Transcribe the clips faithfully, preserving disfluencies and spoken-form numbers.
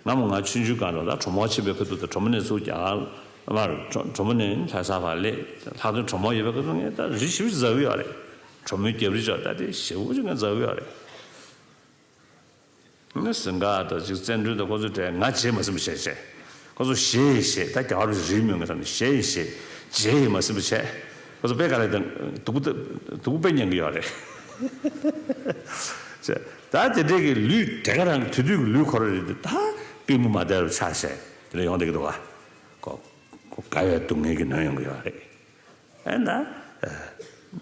སྔ་མོ་ང་ཆུང་ཆུང་སྒང་རེད། ད་གྲོ་མོ་ཆེན་པོའི་ཁ་ཐུག་ད་གྲོ་མོ་ནས་ཚུར་རྒྱ་གར་མར་གྲོ་གྲོ་མོ་ནས་ལྷ་ས་བར་སླེབས། ལྷག་དོན་གྲོ་མོ་ཡོད་པའི་ཁ་ཐུག་ངས་ད་རི་ཞེ་པོ་ཅིག་འཛེགས་ཀྱི་ཡོད་རེད། གྲོ་མོའི་རྒྱབ་རི་ཅིག་ད་དེ་ཞེ་པོ་ཅིག་ངས་འཛེགས་ཀྱི་ཡོད་རེད། ནི་ཟིང་ག་དང་ཅིག་བཙན་གྲོལ་དང་ཁོ་ཚོའི་གྲས་ང་བརྗེད་མ་ཟིན་པ་བྱས་བྱས། ཁོ་ཚོ་ཞེད་ཡིན་ཞེད། ད་རྒྱ་གར་རིགས་མོས་ངེས་ས་ནས་ཞེད་ཡིན་ཞེད། བརྗེད་ཡིན་མ་ཟིན་པ་བྱས། ཁོ་ཚོ་དཔེ་ག་ལེར་དང་སྡུག་པོ་སྡུག་པོ་དཔེ་ཉན་གི་ཡོད་རེད། བྱས། ད་དེ་འདྲས་ཀྱི་ལུས་དེ་ག་རང་གི་དུས་དུས་ཀྱི་ལུས་ཁོ་ར་རེད་དེ། ད་པུས་མོ་མ་བསྡད་པ་ཆགས་བྱས་དེ་འདྲ་ཡོང་བསྡད་ཀྱི་འདུག་ག་ཁོ་ཁོ་དགའ་བའི་སྡུག་བསྔལ་གྱིས་ནོན་ཡོང་གི་ཡོད་རེད། ཨེ་ན།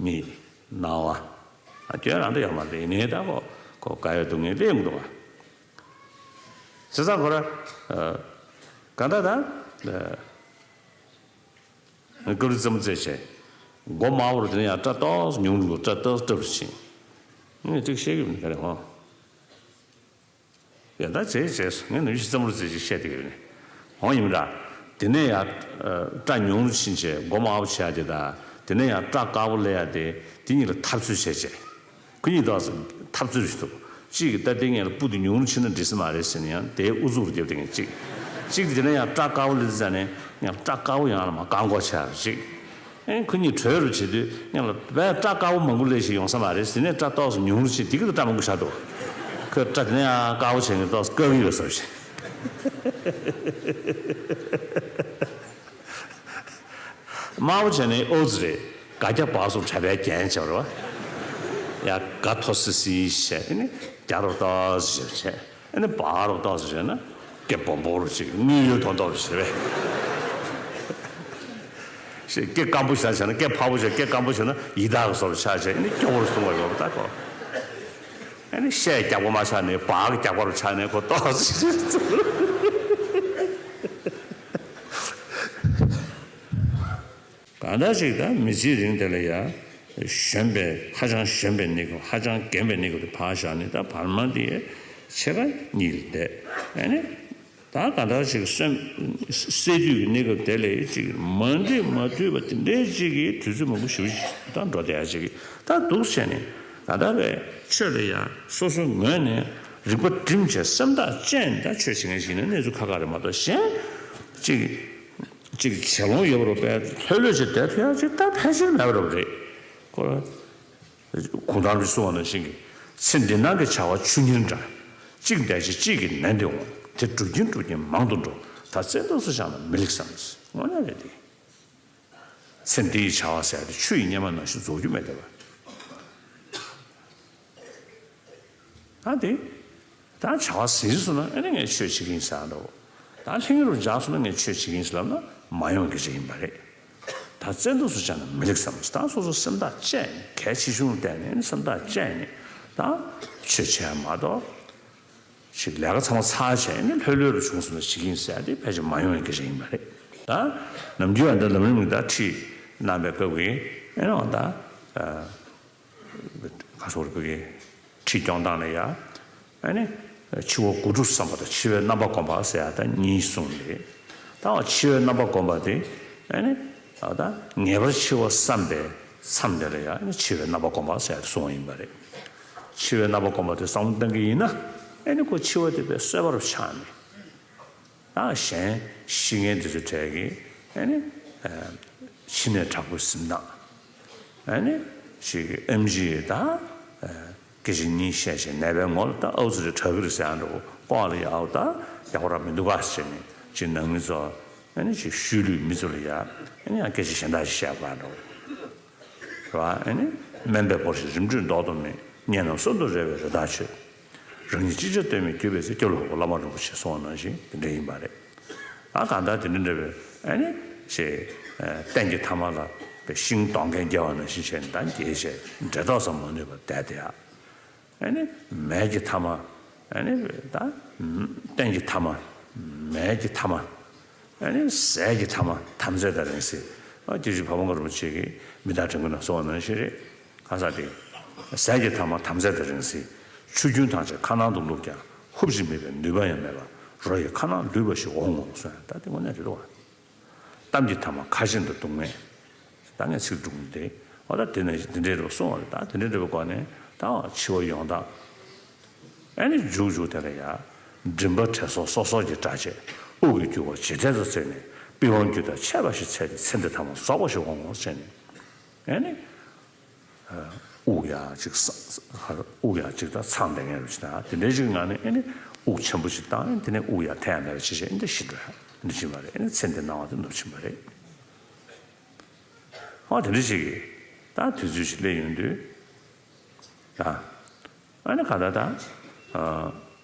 མིག་རྣ་བ། སྐྱོན་རང་དུ་ཡོད་མ་རེད། ཡིན་ནའི་ད་ཁོ་ཁོ་དགའ་བའི་སྡུག་བསྔལ་སླེབས་ཡོང་གི་འདུག་ག་བྱས་ཙང་ཁོ་ར། གང་ལྟར་ད། སྐབས་རེ་རྩེད་མོ་རྩེ་བྱས། མགོ་དམར་པོ་རུ་དེ་ནས་ཡར་སྐྲ་ཏོག་ཙམ་ཉུང་རུ་སྐྲ་ཏོག་ཙམ་སྐྲ་རུ་ཕྱིན། ངས་ཅིག་བཤད་ཀྱི་མིན་ག་རེ་ཧོ། ཡ་ད་བྱས་བྱས་སོ། ངས་ནམ་ཞིག་རྩེད་མོ་རྩེ་ཅིག་བཤད་བསྡད་ཀྱི་ཡོད་ནི། འོང་ཡིན་མི་འདྲ། དེ་ནས་ཡང་། སྐྲ་ཉུང་རུ་ཕྱིན་བྱས་མགོ་དམར་པོ་བྱེད་ཡ་དེ་དང་དེ་ནས་ཡང་སྐྲ་དཀར་པོ་སླེབས་ཡ་དེ་དེ་གཉིས་ལ་འཐབ་རྩོད་བྱས་བྱས། ཁོ་གཉིས་ཐོག་འཐབ་རྩོད་རེད་འདུག་གཅིག་གིས་ད་དེ་ངས་ལ་སྤུ་དེ་ཉུང་རུ་ཕྱིན་ན་འགྲིག་ས་མ་རེད་ཟེར་ནས་ཡང་དེའི་ཨུ་ཚུགས་རུ་བརྒྱབ་བསྡད་མཁན་གཅིག་གཅིག་དེ་ནས་ཡང་སྐྲ་དཀར་པོ་སླེབས་ཙང་ནས་ཡང་སྐྲ་དཀར་པོ་ཡང་ལ་མ་བཀག་འགོག་བྱས་པ་གཅིག་ཨེ་ཁོ་གཉིས་གྲོས་རུ་བྱེད་དུས་ངས་ལ་བས་སྐྲ་དཀར་པོ་མང་པོ་སླེབས་ཤིག་ཡོང་ས་མ་རེད་ཟེར་ནས་སྐྲ་ཏོག་ཙམ་ཉུང་རུ་ཕྱིན། དེ་གི་ད་སྐྲ་མང་པོ་བཞག་འདུག་ཁོས་སྐྲ་དེ་ནས་ཡང་དཀར་པོ་བྱས་ནས་ཏོག་ཙམ་བཀག་གི་ཡོད་བསམ་བྱས། དམར་པོ་བྱས་ནས་ཨོ་ཙི་རེད། སྒ་རྒྱ་བག་སོགས་གྲྭ་པའི་རྒྱན་བྱས་པ་རེད་བ། ཡ་སྒ་མཐོ་སི་སི་བྱས་ཨ་ནི་རྒྱ་རོ་ཏོག་ཙམ་བྱས་བྱས་ཨ་ནི་བག་རོ་ཏོག་ཙམ་བྱས་ན་སྐེ་སྦོམ་པོ་རུ་ཅིག་དངུལ་ཡོད་མདོག་མདོག་བྱས་པས། སྐེ་སྐམ་པོ་བྱས་བྱས་ན་སྐེ་ཕར་པོ་བྱས་སྐེ་སྐམ་པོ་བྱས་ན་ཡི་དྭགས་བཟོ་འདྲ་ཆགས་བྱས་ཨ་ནི་སྐྱོ་བོར་སོང་བ་ཡོད་པ་ད་གོ། ཨ་ནི་ཤ་རྒྱགས་པ་མ་ཆགས་ནས་བག་རྒྱགས་པ་རུ་ཆགས་ནས་ཁོ་ཏོག་ཙམ། གང་འདྲ་ཞིག་ད་མི་ཚེའི་རིང་དེ་ལ་ཡ། གཞོན་པའི་ཧ་ཅང་གཞོན་པའི་གནས་སྐབས་ཧ་ཅང་རྒན་པའི་གནས་སྐབས་དེ་ཕར་བཞག་ནས་ད་བར་མ་འདི་ཕྱེད་ཀ་གཉིད་ལ་བསྡད་ཨ་ནི། ད་གང་འདྲ་ཞིག་སེམས་སད་དུས་ཀྱི་གནས་སྐབས་དེ་ལ་ཅིག་མ་འདྲིས་མ་དུས་པ་དེ་འདྲའི་ཅིག་གི་དུས་ཚོད་མང་པོ་ཞེ་པོ་ཅིག་ད་འགྲོ་བསྡད་ཡ་ཅིག་ད་འདུག་བྱས་ནས་ད་ལྟ་བའི་ཆོས་ལ་ཡ་སོ་སོའི་ངོས་ནས་རིག་པ་བསྒྲིམས་བྱས་སེམས་ཐག་བཅད་ནས་ད་ཆོས་བྱེད་མཁན་ཞིག་ཡིན་ན་གནས་ཚུལ་ཁག་ཁག་རེད་མ་གཏོགས་གཞན་ཅིག་ཅིག་བྱེད་ལོང་ཡོད་པ་རུ་དཔེ་ལྷོད་ལྷོད་བྱས་བསྡད་ཐུབ་ཡ་ཅིག་ད་ཕལ་ཆེར་མེད་པ་རུ་རེད་ཁོ། གུང་ཐང་རུ་གསུངས་པ་ནང་བཞིན་གྱི། ཚེ་འདི་སྣང་གི་བྱ་བ་ཆུ་གཉེར་འདྲ། གཅིག་འདས་རྗེས་གཅིག་གིས་ནན་ཏེ་འོང་། དེ་འགྲུབ་ཀྱིན་འགྲུབ་ཀྱིན་མང་དུ་འགྲོ། ད་བཙན་ཐབས་སུ་བཞག་ན་མི་ལེགས་བསམ། དངོས་གནས་རེད་དེ། ཚེ་འདི་ཡི་བྱ་བ་ཟེར་ཡ་དེ་ཆུ་ཡི་གཉེར་མ་ནང་བཞིན་རྫོགས་རྒྱུ་མེད་བསྡད་པ། ད་དེ། ད་བྱ་བ་ཟིན་སོང་ན་ཨ་ནི་ངས་ཆོས་བྱེད་ཀྱི་ཡིན་ཟེར་འདྲ་བོ། ད་ལྷན་རྒྱས་རུ་འཇགས་སོང་ན་ངས་ཆོས་བྱེད་ཀྱི་ཡིན་ཟེར་ལབ་ན་མ་ཡོང་གི་རེད་ཡིན་པ་རེད། ད་བཙན་ཐབས་སུ་བྱས་ན་མི་ལེགས་བསམ། ད་སོ་སོ་སེམས་ཐག་བཅད་ནས་གལ་ཆེ་ཆུང་ལ་བལྟས་ནས་སེམས་ཐག་བཅད་ནས་ད་ཆོས་བྱས་མ་གཏོགས། ཞིག་ལས་ཀ་ཚང་མ་ཚར་བྱས་ནས་ལྷོད་ལྷོད་རུ་བྱུང་སོང་ན་བྱེད་ཀྱི་ཡིན་ཟེར་ཡ་དེ་ཕལ་ཆེར་མ་ཡོང་ཡ་གི་རེད་ཡིན་པ་རེད། ད་ནམ་རྒྱུན་ཡང་ད་ལམ་རིམ་གྱི་ད་ཁྲིད་གནང་བའི་སྐབས་ཀྱི་ཨེ་ནོ་ད། ཁ་སོར་བུ་གའི་ཁྲིད་སྐྱོང་སྟངས་ལ་ཡ། ཨ་ནི། འཆི་བ་དགུ་སྒྲུབ་བསམ་པ་དང་འཆི་བའི་རྣམ་པ་སྒོམ་པ་ཟེར་ཡ་ད་གཉིས་གསུངས་རེད། ད་འཆི་བའི་རྣམ་པ་སྒོམ་པ་དེ། ཨ་ནི། ད་ངེས་པར་འཆི་བ་བསམ་པའི་མཚམས་དེ་ལ་ཡ་ཨ་ནི་འཆི་བའི་རྣམ་པ་སྒོམ་པ་ཟེར་ཡ་དེ་གསུངས་པ་ཡིན་པ་རེད། འཆི་བའི་རྣམ་པ་སྒོམ་པ་དེ་བསམ་བློ་བཏང་གི་ཡིན་ན། ཨ་ནི་ཁོ་འཆི་བ་དེ་དཔེ་གསོད་པ་རུ་ཆགས་ནས། ད་གཞན་ཤི་མཁན་དེ་ཚོའི་གྲས་ཀྱིས་ཨ་ནི་ཕྱི་ནས་དྲག་པོའི་གཟིམ་ཐང་། ཨ་ནི་ཞིག་གི་ཨེམ་ཆི་ད་སྐད་ཆ་གཉིས་བཤད་བྱས་ནད་པའི་ངོ་ལ་ད་ཨའུ་ཙི་རེ་དྲག་གི་རེད་ཟེར་ཡང་འགྲོ་ལྐོག་ལ་ཡའོ་ད་ཡག་པོ་རག་མི་འདུག་ག་ཟེར་ནས་ཅིག་ནང་མི་ཚོ་ཨ་ནི་ཅིག་ཤུལ་ལུས་མི་ཚོ་ལ་ཡ་ཨ་ནི་ཡང་སྐད་ཆ་གཞན་དག་ཞིག་བཤད་དགོས་འགྲོ། རེད་བ། ཨ་ནི་སྨན་པའི་སྐོར་ཞིག་རིམ་གྲོས་མདོག་མདོག་མེད་གཉེན་རྣམས་གསོན་དུ་རེ་བའི་རེ་ཐག་ཆོད། རང་ཉིད་ཅི་བྱ་གཏོལ་མེད་གྱུར་པའི་ཚེ། སྐྱབས་ལ་འོས་པ་བླ་མ་རིན་པོ་ཆེ་གསུངས་པ་ནང་བཞིན་དེ་འདྲ་ཡིན་པ་རེད། ཨ་གང་ལྟར་དེ་འདྲ་འདྲ་བའི་ཨ་ནི་ཞེས་གཏན་གྱི་ཐ་མ་ལ་པའི་ཤིང་སྡོང་རྒན་རྒྱལ་བ་ནང་བཞིན་བྱས་ནས་ད་འགྱེལ་བྱས་འབྲས་རྟོགས་སམ་མ་ནུས་པར་བསྡད་དེ་ཨ། ཨ་ནི་མལ་གྱི་ཐ་མ། ཨ་ནི་ད་གཏན་གྱི་ཐ་མ། མལ་གྱི་ཐ་མ། ཨ་ནི་ཟས་ཀྱི་ཐ་མ་དམ་རྫས་དང་རིང་བསྲེལ། ཨ་སྐྱབས་རྗེ་ཕ་བོང་ཁ་རིན་པོ་ཆེ་གིས་མི་དང་དྲན་སྐུལ་ནང་གསུངས་པ་ནང་བཞིན་རེད། གང་ཟག་དེ། ཟས་ཀྱི་ཐ་མ་དམ་རྫས་དང་རིང་བསྲེལ། ཆུ་རྒྱུན་ཐམས་ཅད་ཁ་ནང་དུ་བླུགས་ཀྱང་ཧུབ་ཅིག་མེད་པའི་ནུས་པ་ཡང་མེད་པར་རོ་ཡི་ཁ་ནང་ལུས་པ་ཞིག་འོང་ངོ་གསུངས་ཡང་ད་དེ་དངོས་གནས་རེད་དོ། གཏམ་གྱི་ཐ་མ་ཁ་ཆེམས་དང་སྡུག་བསྔལ། ད་ངས་ཚིག་སྒྲུང་འདི། འོ་ད་དེ་ནས་འདི་འདྲའི་རེ་བ་གསུངས་པ་རེད། ད་དེ་འདྲའི་རེ་བ་གོ་ནས་ད་འཆི་བ་ཡོང་སྟངས། ཨ་ནི་མཇུག་མཇུག་དེ་ལ་ཡ། མགྲིན་པ་དྲན་གསོ་སོ་སོར་གྱིས་བསྒྲགས་བྱས། དབུགས་ཀྱི་རྒྱུ་བ་ཇེ་ཐལ་དུ་བཙལ་ནས། པི་ཝང་རྒྱུད་དང་ཕྱད་པ་ཞིག་འཚལ་ཏེ། ཚེ་འདི་ཐ་མ་རྫོགས་པ་ཞིག་འོང་ངོ་ཟེར་ནས། ཨེ་ནི། དབུགས་ཡང་ཅིག་ས་ས་དབུགས་ཡང་ཅིག་ད་ཚང་བསྡད་མཁན་རུ་ཅིག་དང་དེ་འདྲའི་ཅིག་ངང་ནས། ཨེ་ནི་དབུགས་ཆེན་པོ་ཅིག་བཏང་། ཨེ་ནི་དེ་ནས་དབུགས་ཡང་ཐལ་ཡང་མེད་པ་ཅིག་བྱས། ཨེ་ནི་ད་ཤི་འགྲོ་ཡ་འདི་ཕྱིན་པ་རེད། ཨེ་ནི་ཚེ་འདི་སྣང་བ་དེ་ནུབ་ཕྱིན་པ་རེད། ཨོ་དེ་འདྲ་ཅིག་གིས་ད་དུས་ཚོད་ཅིག་སླེབས་ཡོང་དུས་ད། ཨ་ནི་ག་ད་ད། ཨ།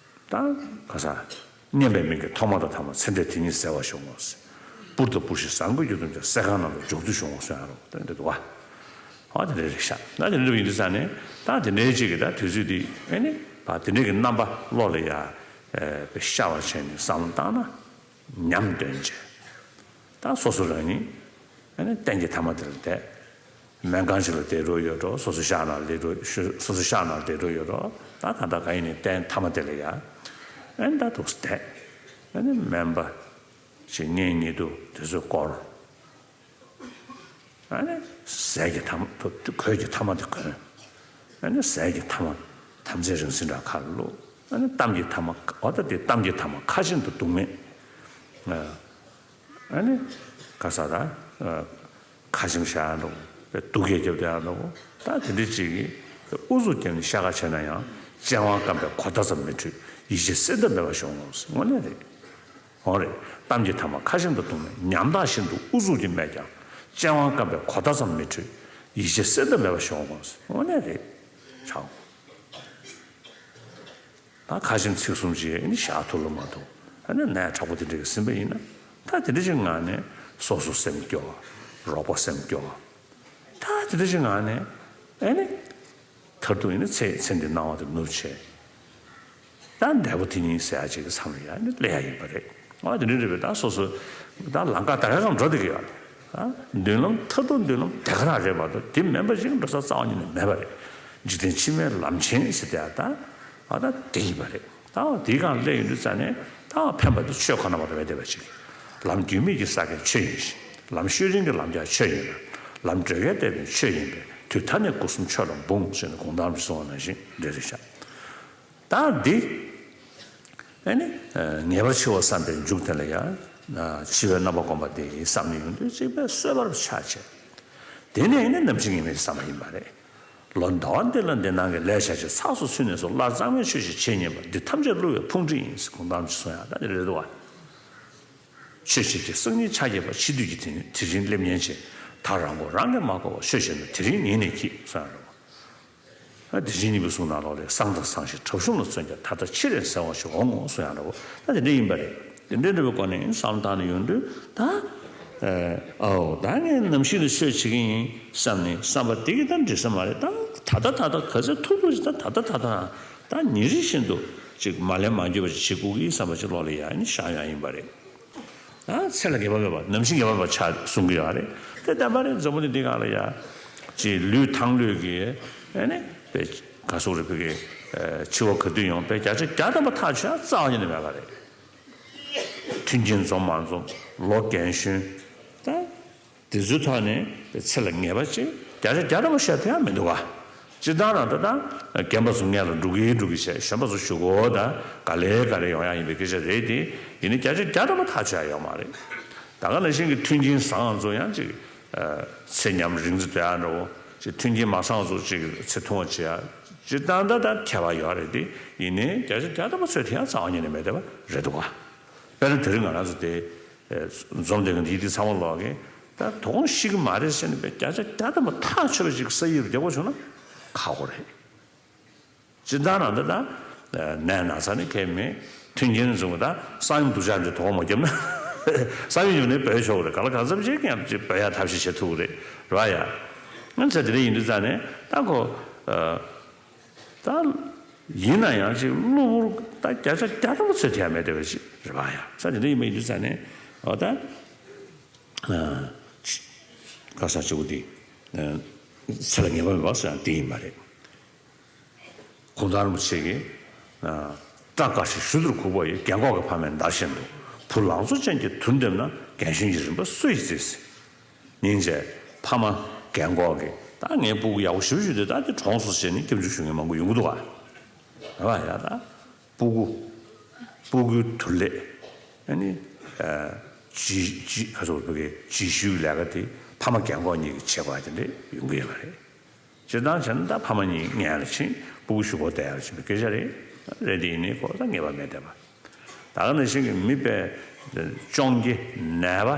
ད་ག་ས། སྙན་པའི་མིང་གིས་ཐོག་མ་དང་ཐ་མ། ཚེ་འདས་དེ་ཉིད་གསལ་བར་ཤོག་ངོ་། སྤུར་དང་སྤུར་ཞིང་ཟངས་ཀྱི་རྒྱུ་དུམ་གྱི། སྲེག་ཁང་ནང་དུ་འཇོག་དུས་ཤོག་ངོ་ཟེར་ཡ་རོ། ད་འདི་འདུག་བ། ཨ་དེ་འདྲ་རེད་ཤག་ད་དེ་འདྲ་བ་ཡིན་དུས་ཙང་ནས། ད་དེ་འདྲའི་ཅིག་གི་ད་དུས་ཚོད་འདི། ཨེ་ནི་ཕ་དེ་འདྲའི་གི་རྣམ་པ་བློ་ལ་ཡ་ཨེ་ཤར་བ་བྱས་ནས་བསམ་བློ་བཏང་ན། ཉམས་འདོན་བྱས། ད་སོ་སོ་རང་ཉིད་ཨ་ནི་རྟེན་གྱི་ཐ་མ་དེ་ལ་བསྡད། སྨན་ཁང་ཞིག་ལ་བསྡད་འགྲོ་ཡོད་འགྲོ། སོ་སོ་ཤག་ནང་ལ་བསྡད་འགྲོ། སོ་སོ་ཤག་ནང་ལ་བསྡད་འགྲོ་ཡོད་འགྲོ། ད་གང་ལྟར་གང་ཡིན་ནའི་རྟེན་ཐ་མ་དེ་ལ་ཡ། ཨ་ནི་ད་འདུག་བསྡད། ཨ་ནི་སྨན་པ་ཞིག་གཉེན་ཉེ་དུ་དེ་ཚོས་བསྐོར། ཨ་ནི་ཟས་ཀྱི་ཐ་མ། གོས་ཀྱི་ཐ་མ་དེ་གོན། ཨ་ནི་ཟས་ཀྱི་ཐ་མ་དམ་ཚིག་རིང་བསྲེལ་འདྲ་ཁ་ལ་བླུགས། ཨ་ནི་གཏམ་གྱི་ཐ་མ། འོ་ད་དེ་གཏམ་གྱི་ཐ་མ་ཁ་ཆེམས་དང་སྡུག་མེད། ཨ་ནི་ག་ས་ད་ཁ་ཆེམས་བཞག་ཡ་འདྲ་བོ། སྡུག་སྐད་རྒྱབ་བསྡད་ཡ་འདྲ་བོ། ད་དེ་འདྲ་ཅིག་གིས་ཨུ་ཚུགས་བརྒྱབ་ནས་བཤད་ཁ་བྱས་ན་ཡང་། སྤྱན་དབང་རྐང་པའི་གོ་བརྡ་ཙམ་མི་འཕྲོད། ཡིད་ཆེས་སེར་ཐབས་མེད་པ་ཤོང་ངོ་། དངོས་གནས་རེད། འོ་རེད། གཏམ་གྱི་ཐ་མ་ཁ་ཆེམས་དང་སྡུག་མེད། ཉམ་ཐག་བཞིན་དུ་ཨུ་ཚུགས་ཀྱིས་སྨྲས་ཀྱང་། སྤྱན་དབང་རྐང་པའི་གོ་བརྡ་ཙམ་མི་འཕྲོད། ཡིད་ཆེས་སེར་ཐབས་མེད་པ་ཤོང་ངོ་། དངོས་གནས་རེད། ཆག་ད་ཁ་ཆེམས་ཚིག་གསུམ་ཅིག་ཨ་ནི་བཞག་ཐུབ་ལ་མ་ཐུབ། ཨ་ནི་ནད་དྲག་པོ་དེ་འདྲ་ཟིན་པ་ཡིན་ན། ད་དེ་འདྲ་ཅིག་ངང་ནས་སོ་སོ་སེམས་སྐྱོ། རོགས་པ་སེམས་སྐྱོ། ད་དེ་འདྲ་ཅིག་ངང་ནས་ཨ་ནི། མཐར་ཐུག་ཡིན་ན་ཚེ་ཚེ་འདི་སྣང་བ་དེ་ནུབ་བྱས། ད་འདས་པོ་དེ་ཉིད་ཟེར་ཡ་ཅིག་གི་མཚམས་ལ་ཡ་ནི་སླེབས་ཡ་ཡིན་པ་རེད། ཨ་དེ་འདྲ་རེད་པས། ད་སོ་སོ་ད་ལམ་ཁ་ད་ག་སྒང་འགྲོ་བསྡད་ཀྱི་ཡོད་རེད། ད་མདུན་ལམ། མཐར་ཐུག་མདུན་ལམ་དེ་ག་རང་རེད་མ་གཏོགས། དེ་མིན་པ་ཞིག་འགྲོ་ས་རྩ་བ་ཉིད་ནས་མེད་པ་རེད། འཇིག་རྟེན་ཕྱི་མའི་ལམ་ཆེན་ཟེར་དེ་ཡ་ད། ཨ་ད་དེ་ཡིན་པ་རེད། ད་འོ་དེའི་སྒང་སླེབས་ཡོང་དུས་ཙ་ནས། ད་འོ་ཕན་པ་དེ་ཆོས་ཁོ་ན་མ་རེད་པས། དེ་བ་ཅིག་ལམ་རྒྱུས་མེད་ཀྱི་ས་ཀའི་ཆོས་ཡིན་ཞིང་། ལམ་ཤུལ་རིང་གི་ལམ་ཀྱང་ཆོས་ཡིན་ལ། ལམ་བགྲོད་ཀྱང་བདེ་བའི་ཆོས་ཡིན་པས། དུས་མཐའ་ནས་སྒོ་གསུམ་ཆོས་ལ་འབུངས་ཟེར་ནས་གུང་ཐང་རུ་གསུངས་པ་ནང་བཞིན་འདྲ་རེད་ཤག་ད་འདི། ཨེ་ནི། ངེས་པར་འཆི་བ་བསམ་པའི་མཇུག་དེ་ལ་ཡང་། འཆི་བའི་རྣམ་པ་སྒོམ་པ་དེ་ཡིས་བསམ་ནས་ཡོང་དུས་གཅིག་པའི་གསོད་པར་ཆགས་བྱས། དེ་ནས་ནི་ནམ་འཆི་ངེས་མེད་བསམ་པ་ཡིན་པ་རེད། ལོ་ཟླ་བ་འདི་ལ་འདི་སྣང་གི་ལས་བྱ་ཕྱིར། ཚགས་སུ་ཚུད་ནས་སུ། སླར་གཙང་མའི་ཆོས་ཤིག་བྱེད་སྙམ་པ། འདི་ཐམས་ཅད་བསླུ་བའི་ཕུང་ཁྲིད་ཡིན་ཟེར་གུང་ཐང་ཅིག་གསུང་ཡག་ད་འདི་རེད་འདུག་བ། ཆོས་བྱེད་ཀྱི་སང་ཉིན་ཆ་རྐྱེན་པ། འཆི་དུས་ཀྱི་དེ་དེ་རིང་སླེབས་ཉེན་ཆེ། ད་རང་མགོ་རང་གིས་མ་བསྐོར་བར། ཆོས་བྱེད་ན་དེ་རིང་ཉིད་ནས་གྱིས་གསུང་ཡག་རེད། ཨ་དེ་བཞིན་གཉིས་པོ་གསུངས་ན་ལོག་ལས། སང་དང་སང་ཞིག་གྲབས་གཤོམ་ལ་བརྩོན་ཀྱང་། ད་ལྟ་འཆི་རན་ཟེར་བ་ཞིག་འོང་ངོ་གསུང་ཡག་འདྲ་བོ། ད་དེ་འདྲ་ཡིན་པ་རེད། དེ་འདྲ་འདྲ་བོའི་སྒོ་ནས་བསམ་བློ་བཏང་ནས་ཡོང་དུས་ད། ཨའོ་ད་ངས་ནམ་ཞིག་ལ་ཆོས་བྱེད་ཀྱི་ཡིན་བསམ་ནས་བསམ་པ་དེ་གིས་ད་འགྲིག་ས་མ་རེད། ད་ད་ལྟ་ད་ལྟ་ག་ཚོད་ཐུབ་ཐུབ་ཅིག་ད་ད་ལྟ་ད་ད་ད་ཉིན་རེ་བཞིན་དུ་ཅིག་མ་ལན་མ་འགྱོད་པ་ཅིག་བྱེད་དགོས་ཀྱི་བསམ་པ་ཅིག་བློ་ལ་ཡ་ནི་བཞག་ཡག་ཡིན་པ་རེད། ཨ་ཚེ་ལ་ངེས་པ་མེད་པ། ནམ་ཞིག་ངེས་པ་མེད་པ་ཆགས་གསུང་གི་ཡོད་རེད། དེ་བདེན་པ་རེད། མཛོ་མོ་དེ་འདི་སྒང་ལ་ཡ། ཅིག་ལུས་ཐང་ལྷོད་ཀྱི། ཨ་ནི་དཔེ་ག་སོག་རེ་ཕི་གི། ཨ་འཆི་བ་ག་དུས་ཡོང་། དཔེ་བརྒྱ་ཆ་བརྒྱ་ཐམ་པ་ཐག་ཆོད་ཡག་རྩ་བ་ཉིད་ནས་མེད་པ་རེད། མཐུན་རྐྱེན་འཛོམས་མ་འཛོམས། ལོ་རྒན་གཞོན། ད། དེ་ཚོའི་ཐོག་ནས་ཚེ་ལ་ངེས་པ་ཅིག་བརྒྱ་ཆ་བརྒྱ་ཐམ་པ་བཤད་ཐུབ་ཡག་མི་འདུག་ག་སྤྱིར་བཏང་རང་ད་ལྟ་རྒན་པ་ཚོ་སྔོན་ལ་འགྲོ་གི་འགྲོ་གི་བྱས། གཞོན་པ་ཚོ་གཞུག་གུ་ད་ག་ལེ་ག་ལེ་ཡོང་ཡག་ཡིན་པའི་སྐད་ཆ་རེད་དེ། ཡིན་ནའི་བརྒྱ་ཆ་བརྒྱ་ཐམ་པ་ཐག་ཆོད་ཡག་ཡོད་མ་རེད། ད་ག་ནང་བཞིན་གྱི་མཐུན་རྐྱེན་བཟང་བ་ཚོ་ཡང་ཅིག་ཚེ་ཉམས་རིང་ཙམ་སྡོད་ཡག་འདྲ་བོ། ཅིག་མཐུན་རྐྱེན་མ་བཟང་བ་ཚོ་ཅིག་ཚེ་ཐུང་བ་བྱེད་ཡག་སྤྱིར་བཏང་ད་ད་ཁྱད་པར་ཡོད་རེད་དེ། ཡིན་ནའི་བརྒྱ་ཆ་བརྒྱ་ཐམ་པ་ཚོས་དེ་ཡང་རྩ་བ་ཉིད་ནས་མེད་བསྡད་པ་རེད་འདུག་ག་དཔེར་ན་དེ་རིང་ང་རང་ཚོ་དེ། ཨེ། འཛོམས་བསྡད་མཁན་འདི་ཡི་དེ་ཚང་མ་ལོག་གིས་ད་དོ་དགོང་ཤི་གི་མ་རེད་ཟེར་ནས་དཔེ་བརྒྱ་ཆ་བརྒྱ་ཐམ་པ་ཐག་ཆོད་པ་ཞིག་ས་ཡིབ་བསྡད་པ་བྱུང་ན་ཁག་པོ་རེད། སྤྱིར་བཏང་རང་ད་ད་ནད་ན་ཚ་ནི་ཁྱད་མེད། མཐུན་རྐྱེན་བཟུང་གི་ད་གསང་ཡུམ་སྡུག་ཅག་འདི་དོ་དགོང་མ་བརྒྱབ་ན། གསང་ཡུམ་ཡོང་ནས་བོས་ཆོག་གི་རེད། ག་ལ་གང་འཚམ་ཅིག་ཡང་ཅིག་བོས་ཡག་ཐབས་ཤེས་བྱེད་ཐུབ་ཀྱི་རེད། རེད་བ་ཡ། ང་ཚོ་དེ་འདྲ་ཡིན་དུས་ཙང་ནས་ད་ཁོ། ཨ། ད། ཡིན་ན་ཡང་ཅིག་གློ་བུར་ད་བརྒྱ་ཆ་བརྒྱ་ཐམ་པ་ཚོས་དེ་ཡང་མེད་བསྡད་པ་ཞིག་རེད་པ་ཡ། ས་དེ་འདྲ་ཡིན་པ་ཡིན་དུས་ཙང་ནས་འོ་ད། ཨ། ཁ་སང་ཆུ་བོ་དེ། ཨ། ཚེ་ལ་ངེས་པ་མེད་པ་ཟེར་ཡང་དེ་ཡིན་པ་རེད། གུང་ཐང་རིན་པོ་ཆེ་གིས། ཨ། སྐྲ་དཀར་ཞིང་གཞུ་འདུལ་གུག་པ་ཡི། རྒན་གོག་གི་ཕ་མའི་མདའ་བཞིན་དུ། བུ་ལང་ཚོ་ཅན་གྱི་དུར་འདེབས་ན། རྒན་གཞོན་གྱི་རིམ་པ་སུ་ཡིས་བརྩི། སྙིང་རྗེ། ཕ་མ་རྒན་གོག་གིས་ད་ངའི་སྤུ་གུ་ཡག་པོ་ཞེ་པོ་ཅིག་འདུག་ད་དེ་གྲོངས་སོང་ཟེར་ནས་སྐྱབས་འཇུག་ཞུ་མཁན་མང་པོ་ཡོང་གི་འདུག་ག་ཨ་ཡ་ད། སྤུ་གུ། སྤུ་གུའི་དུར་ལས། ཨ་ནི། ཨ། རྗེས་རྗེས་ག་ཚོད་བོད་སྐད་རྗེས་ཤུལ་གྱི་ལས་ཀ་དེ་ཕ་མ་རྒན་གོག་གཉིས་ཀྱིས་བྱེད་དགོས་པ་དེ་འདྲ་ཡོང་གི་ཡོད་པ་རེད། སྤྱིར་བཏང་བྱས་ན་ད་ཕ་མ་གཉིས་མངལ་ལ་ཕྱིན། སྤུ་གུ་གཞུག་གུ་བསྡད་ཡག་ཕྱིན་པའི་སྐད་ཆ་རེད། རེད་དེ་ཡིན་ནའི་ཁོ་ད་ངེས་པ་མེད་བསྡད་པ། ད་ག་ནང་བཞིན་གྱི་མི་དཔེ་གཅོང་སྐྱེས་ནད་པ་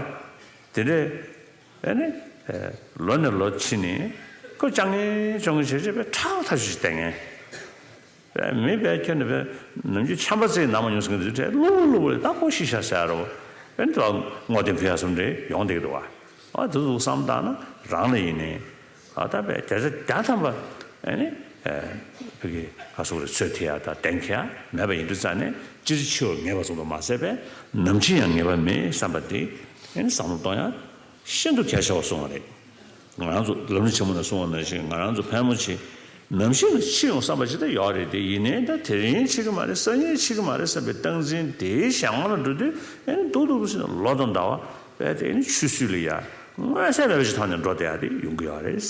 དེ་འདྲས། ཨ་ནི། ཨ། ལོ་ནས་ལོ་ཕྱིན་ནས་ཁོ་སྐྱོང་མཁན་སྐྱོང་མཁན་བྱས་བྱས་པས་ཁྲག་ཐག་ཆོད་ཅིག་བསྟེན་མཁན། མི་དཔེ་ཁྱོན་ནས་དཔེ་ནམ་རྒྱུན་ཆམ་པ་ཙིག་ན་མ་མྱོང་ཟེར་མཁན་དེ་ཚོའི་གྲས་གློ་བུར་གློ་བུར་ད་ཁོ་ཤི་ཤག་ཟེར་རོ། ཨ་ནི་དེ་ལ་བསྔོ་རྟེན་ཕུལ་ཡག་བཟོ་འདྲ་ཡོང་བསྡད་ཀྱི་འདུག་བ། ཨ། དེ་ཚོ་བསམ་བཏང་ན་རང་ལ་ཡིན་ནའི། ཨ། ད་དཔེ་བརྒྱ་ཆ་བརྒྱ་ཐམ་པ། ཨ་ནི། ཨ། བོད་ཀྱི་ཁ་སོག་རེ་ཚོད་ཐིག་ཡག་དང་གདེང་འཁེལ་ཡག་མེད་པ་ཡིན་དུས་ཙང་ནས། སྤྱིར་འཆི་བ་ངེས་པ་ཙམ་དུ་མ་ཟད་པས་ནམ་འཆི་ཡང་ངེས་པ་མེད་བསམ་པ་དེ། ཨ་ནི་བསམ་བློ་གཏོང་ཡག་ཤིན་ཏུ་གལ་ཆེ་བ་གསུངས་པ་རེད། ང་རང་ཚོ་ལམ་རིམ་ཆེན་མོ་ནས་གསུངས་པ་ནང་བཞིན། ང་རང་ཚོ་ཕལ་མོ་ཆེ་ནམ་ཞིག་ན་འཆི་ཡོང་བསམ་པ་ཅིག་ད་ཡོད་རེད་དེ། ཡིན་ནའི་ད་དེ་རིང་འཆི་གི་མ་རེད། སང་ཉིན་འཆི་གི་མ་རེད་བསམ་པའི་སྟངས་འཛིན་དེའི་གཞན་དབང་ལ་འགྲོ་དུས། ཨ་ནི་སྡུག་སྡུག་ཏུ་ཕྱིན་ནས་ལོ་དང་ཟླ་བ་དཔེ་དེ་ནི་ཆུད་ཟོས་ལ་ཡ་མངོན་གསལ་མེད་པ་ཞིག་ཐོག་ནས་འགྲོ་བསྡད་ཡག་དེ་ཡོང་གི་ཡོད་རེད། ས་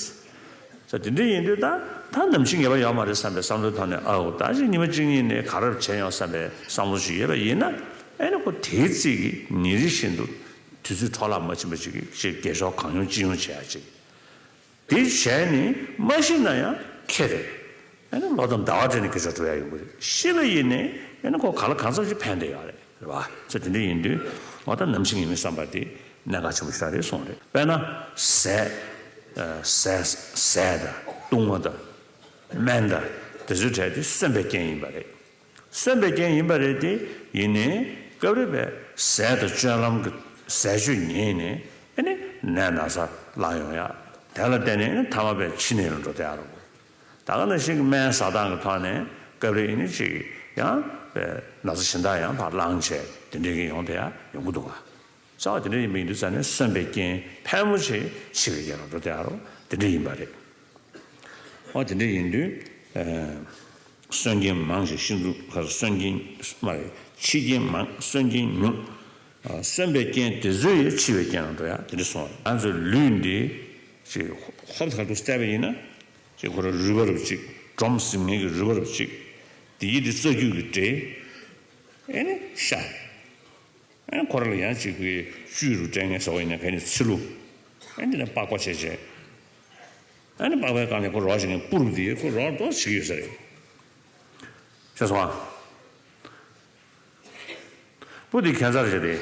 དེ་འདྲ་ཡིན་དུས་ད་ད་ནམ་འཆི་ངེས་པ་ཡོད་མ་རེད་བསམ་པའི་བསམ་བློའི་ཐོག་ནས། ཨའོ། ད་ཅིག་ཉི་མ་གཅིག་གཉིས་ནས་ག་རེ་བྱས་ཡོང་བསམ་པའི་བསམ་བློ་ཞིག་ཡོད་པ་ཡིན་ན། ཨ་ནི་ཁོ་དེའི་རྩིས་ཀྱིས་ཉིན་རེ་བཞིན་དུ་དུས་ཚོད་འཕྲོ་བརླག་མ་ཕྱིན་པ་ཅིག་གི་ཅིག་རྒས་ཤོས་གང་ཡོང་ཅི་ཡོང་བྱེད་ཡག་ཅིག་དེ་བྱས་ནས་མ་ཤི་ན་ཡང་ཁེ་རེད། ཨ་ནི་ལོ་དང་ཟླ་བ་སྤྲད་ནས་སྐད་ཆ་འགྲོ་ཡག་ཡོང་གི་རེད། ཤི་བ་ཡིན་ནའི་ཨ་ནི་ཁོ་གང་ལ་གང་འཚམ་ཞིག་ཕན་བསྡད་ཡོད་རེད། རེད་བ། ཚེ་དེ་འདྲ་ཡིན་དུས་འོ་ད་ནམ་འཆི་ངེས་མེད་བསམ་པ་དེ་གནད་འགག་ཆེན་པོ་ཞིག་རེད་གསུངས་རེད། དཔེར་ན་ཟས། ཨ། ཟས། ཟས་དང་བཏུང་བ་དང་སྨན་དང་དེ་ཚོའི་གྲས་དེ་གསོན་པའི་རྐྱེན་ཡིན་པ་རེད། གསོན་པའི་རྐྱེན་ཡིན་པ་རེད་དེ། ཡིན་ནའི་སྐབས་རེ་བས་ཟས་དང་སྤྱོད་ལམ་གྱི་ཟས་སྤྱོད་ཉེས་ནས་ཨ་ནི་ནད་ན་ཚ་ལངས་ཡོང་ཡག་དེ་ལ་བརྟེན་ནས་ཨ་ནི་མཐའ་མ་བས་འཆི་ནད་ལ་འགྲོ་བསྡད་ཡག་རེད། ད་ག་ནང་བཞིན་གྱི་སྨན་ཟ་སྟངས་ཀྱི་ཐོག་ནས་སྐབས་རེ་ཨ་ནི་ཅིག་ཡང་བས་ན་ཚ་གཞན་དག་ཡང་ཕར་ལངས་བྱས་དེ་འདྲའི་གི་ཡོང་བསྡད་ཡག་ཡོང་གི་འདུག་ག། རྩ་བ་དེ་འདྲ་ཡིན་པ་ཡིན་དུས་ཙང་ནས་གསོན་པའི་རྐྱེན་ཕལ་མོ་ཆེ་འཆི་བའི་རྐྱེན་ལ་འགྲོ་བསྡད་ཡག་རེད། དེ་འདྲ་ཡིན་པ་རེད། འོ་དེ་འདྲ་ཡིན་དུས། ཨ། གསོན་རྐྱེན་མང་ཞིང་ཤིན་ཏུ་ཁར་གསོན་རྐྱེན་མ་རེད། འཆི་རྐྱེན་མང་གསོན་རྐྱེན་ཉུང་། ཨ། གསོན་པའི་རྐྱེན་དེ་ཚོ་ཡིས་འཆི་བའི་རྐྱེན་ལ་འགྲོ་ཡག་དེ་འདྲ་གསུངས་པ་རེད། ང་ཚོའི་ལུས་འདི་ཅིག་ཧོབ་ཁ་ཐུག་བལྟས་པ་ཡིན་ན། ཅིག་ཁོ་རང་རུས་པ་རུ་གཅིག་སྒྲོམ་ཟིན་མཁན་གྱི་རུས་པ་རུ་གཅིག་དེ་ཡིས་དེ་རྩ་རྒྱུད་ཀྱི་འདྲེས། ཨེ་ནི་ཤ། ཨེ་ཁོ་རང་ལ་ཡང་ཅིག་གི་བཅུད་རུ་སྤྲད་མཁན་བཟོ་བ་ཡིན་ན་ག་ནི་ཚི་ལུ། ཨེ་འདི་ནས་པགས་པ་བྱས་བྱས། ཨེ་ནི་པགས་པའི་སྒང་ནས་ཁོ་རོ་བྱེད་མཁན་སྤུ་རུ་དེ་ཁོ་རོ་རྡོ་བྱེད་ཀྱི་ཡོད་ས་རེད། ཤེས་སོང་ཨ། སྤུ་དེ་ཁྱད་མཚར་བྱས་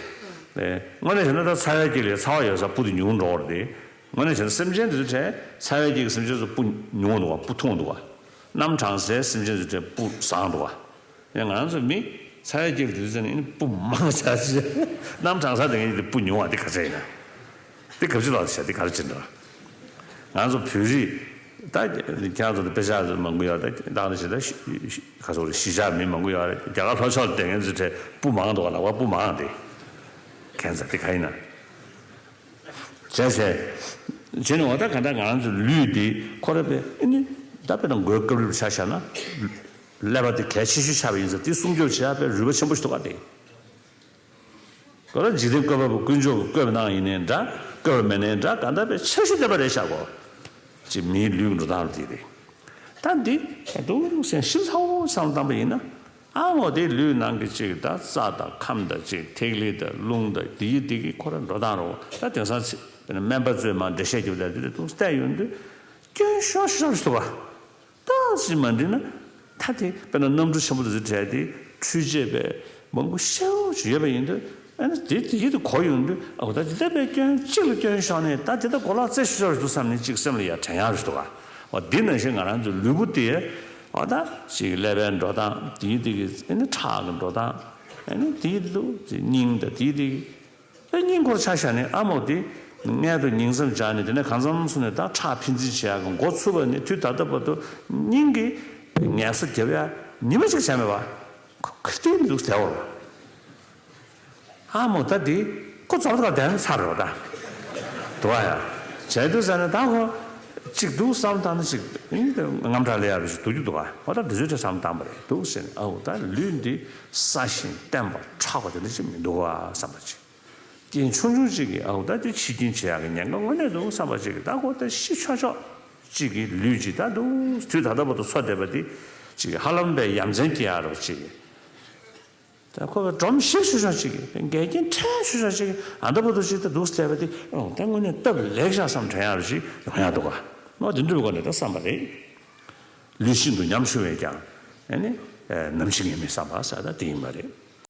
ཏེ། ཨེ་དངོས་གནས་བྱས་ན་ད་ཚ་བའི་དཀྱིལ་ལས་ཚ་བ་ཡོད་ས་སྤུ་དེ་ཉུང་འགྲོ་བ་རེད་དེ། དངོས་གནས་བྱས་ན་སེམས་ཅན་དེ་ཚོའི་གྲས་ཚ་བའི་དཀྱིལ་གྱི་སེམས་ཅན་ཚོ་སྤུ་ཉུང་བ་འདུག་བ། སྤུ་ཐུང་བ་འདུག་བ། གནམ་གྲང་སའི་སེམས་ཅན་ཚོའི་གྲས་སྤུ་བཟང་འདུག་བ། ཡང་ང་རང་ཚོ་མི་ཚ་བའི་དཀྱིལ་དུས་ཚོད་ནི་སྤུ་མང་ཆགས་ཆེ། གནམ་གྲང་ས་དེ་ངས་དེ་སྤུ་ཉུང་བ་དེ་ག་ཚད་ཡིན་ན། དེ་གབ་ཅི་ལོག་བྱས་དེ་ག་རེ་བྱེད་འདྲ། ང་ཚོ་བོད་རིགས་ད་ཁྱེད་རང་ཚོ་དཔེ་ཆ་ཚོ་མང་པོ་ཡོད་རེད། ད་ནི་ཞེ་ད་ག་ཚོད་རེད། གཞིས་ཆགས་མི་མང་པོ་ཡོད་རེད། རྒྱ་གར་ལྷོ་ཕྱོགས་ལ་བསྡད་མཁན་ཚོའི་གྲས་སྤུ་མང་འདུག་ག་ལབ་པ། སྤུ་མང་དེ་ཁྱད་མཚར་དེ་ག་ཡིན་ན། བྱས་བྱས། བྱས་ནས་འོ་ད་ག་ད་ང་རང་ཚོའི་ལུས་འདི་ཁོ་ར་པས་ཨ་ནི་ད་དཔེར་ན་མགོའི་ཀ་རུ་ཆ་བཞག་ན། ཀླད་པ་དེ་གལ་ཆེ་ཤོས་ཆགས་པ་ཡིན་ཙང་དེ་སྲུང་སྐྱོབ་བྱེད་ཡག་དཔེ་རུས་པ་ཆེན་པོ་ཞིག་འདུག་ག་དེ། ཁོ་ར་འཇིག་རྟེན་བཀོད་པ་པོ་དཀོན་མཆོག་གིས་བཀོད་པ་གནང་ཡིན་ནའི་འདྲ། བཀོད་པ་མེད་ནའི་འདྲ། ག་ད་དཔེ་ཆེ་ཤོས་དེ་པ་རེད་ཤག་གོ། ཅིག་མིའི་ལུས་འགྲོ་སྟངས་དེ་རེད། ད་འདི་ད་དུང་སེམས་ཤིན་ཚ་བོ་བསམ་བཏང་པ་ཡིན་ན། ཨ་མོ་དེ་ལུས་ནང་གི་ཅིག་ད་རྩ་དང་ཁམས་དང་ཅིག་ཐིག་ལེ་དང་རླུང་དང་དེ་ཡི་དེ་གི་ཁོ་ར་འགྲོ་སྟངས་རོ། ད་དེང་སང་ཚེ་དཔེར་ན་སྨན་པ་ཚོས་མར་འགྲེལ་བཤད་རྒྱབ་ད་དེ་དུང་བལྟས་ཡོང་དུས་སྐྱོན་ཤོར་ཤོར་ཞིག་འདུག་ག། ད་ཅིག་མ་འགྲིག་ན། ད་དེ་དཔེར་ན་གནམ་གྲུ་ཆེན་པོ་དེ་ཚོ་བྲལ་ཏེ་འཕྲུལ་ཆས་པས་མང་པོ་ཤེལ་ཅིག་ཡོད་པ་ཡིན་དུས། ཨ་ནི་དེ་དེ་ཡིད་དུ་གོ་ཡོང་དུས། ཨོ་ད་དེ་ལྟ་བུའི་སྐྱོན་གཅིག་ལ་སྐྱོན་ཤོར་ནས་ད་དེ་ལྟ་གོ་ལག་རྩེ་ཤོར་ཤོར་འདུག་བསམ་ནས་གཅིག་སེམས་ལ་ཡ་དྲན་ཡག་རེད་འདུག་ག། འོ་འདི་ནང་བཞིན་ང་རང་ཚོའི་ལུས་པོ་དེ། འོ་ད་ཅིག་ཀླད་པའི་འགྲོ་སྟངས་དེ་ཡི་དེ་གི། ཨ་ནི་ཁྲག་གི་འགྲོ་སྟངས། ཨ་ནི་དེ་ཡི་དེ་དུ་ཅིག་སྙིང་དང་དེ་ཡི་དེ་གི། ཨ་སྙིང་ཁོར་ཆ་བཞག་ནས་ཨ་མོ་དེ་མངལ་དུ་ཉིང་མཚམས་སྦྱར་ནས། དེ་ནས་གང་འཚམ་སོང་ནས་ད་ཁྲག་ཕན་ཚུན་བྱེད་ཡག་གི་འགོ་ཚུགས་པ་ནས་དུས་ད་ལྟ་བར་དུ་སྙིང་གི་ངལ་གསོ་རྒྱབ་ཡག་ཉི་མ་གཅིག་བྱས་མེད་པ། ཁོ་ཁ་གཏད་འདུག་ཟེར་བ། ཨ་མོ་ད་དེ་ཁོ་ཚོར་ཐག་དན་ཚར་རོ་ད། དུ་བ་ཡ། བྱས་དུས་ཟེར་ན་ད་ཁོ་གཅིག་འདུག་བསམ་བཏང་ན་ཅིག་དངངས་སྐྲག་ལས་ཡག་རུ་ཞིག་འདུག་རྒྱུ་འདུག་ག། འོ་ད་འདི་ཚོའི་གྲས་བསམ་བཏང་པ་རེད་འདུག་ཟེར་ནས། ཨའུ་ད་ལུས་འདི་སྲ་ཞིང་བརྟན་པ་མཁྲེགས་པ་དེ་འདྲ་ཅིག་མི་འདུག་ག་བསམ་པ་ཅིག་རྐྱེན་ཆུང་ཆུང་གཅིག་གིས་ཨའུ་ད་དེ་འཆི་རྐྱེན་བྱེད་ཡག་གི་ཉེན་ཁ་དངོས་གནས་འདུག་བསམ་པ་ཅིག་གིས། ད་ཁོ་ད་ཤི་ཆོག་ཆོག་གཅིག་གི་ལུས་ཅིག་ད་འདུག་དུས་ད་ལྟ་བར་དུ་འཚོ་བསྡད་པ་དེ་ཅིག་གིས་ཧ་ལམ་པའི་ཡ་མཚན་སྐྱེ་ཡག་རེད་པ་ཅིག་གིས། ད་ཁོ་བའི་སྒྲོམ་ཞིག་ཆུ་ཤོག་ཅིག་གི་འགལ་རྐྱེན་ཕྲན་ཆུ་ཤོག་ཅིག་གི་ཨ་འདྲ་པོ་དུ་ཅིག་ད་འདུག་བལྟས་པ་དེ་ཨོ་ད་དངོས་གནས་སྟབས་ལེགས་ཤག་བསམ་དྲན་ཡག་རུ་ཅིག་ཡོང་ཡག་འདུག་ག་ཨོ་དེ་འདྲ་པོ་ག་ནས་ད་བསམ་པ་རེད། ལུས་ཤིན་ཏུ་ཉམ་ཆུང་བས་ཀྱང་ཨ་ནི་ནམ་འཆི་ངེས་མེད་བསམ་པ་ཟེར་ད་དེ་ཡིན་པ་རེད།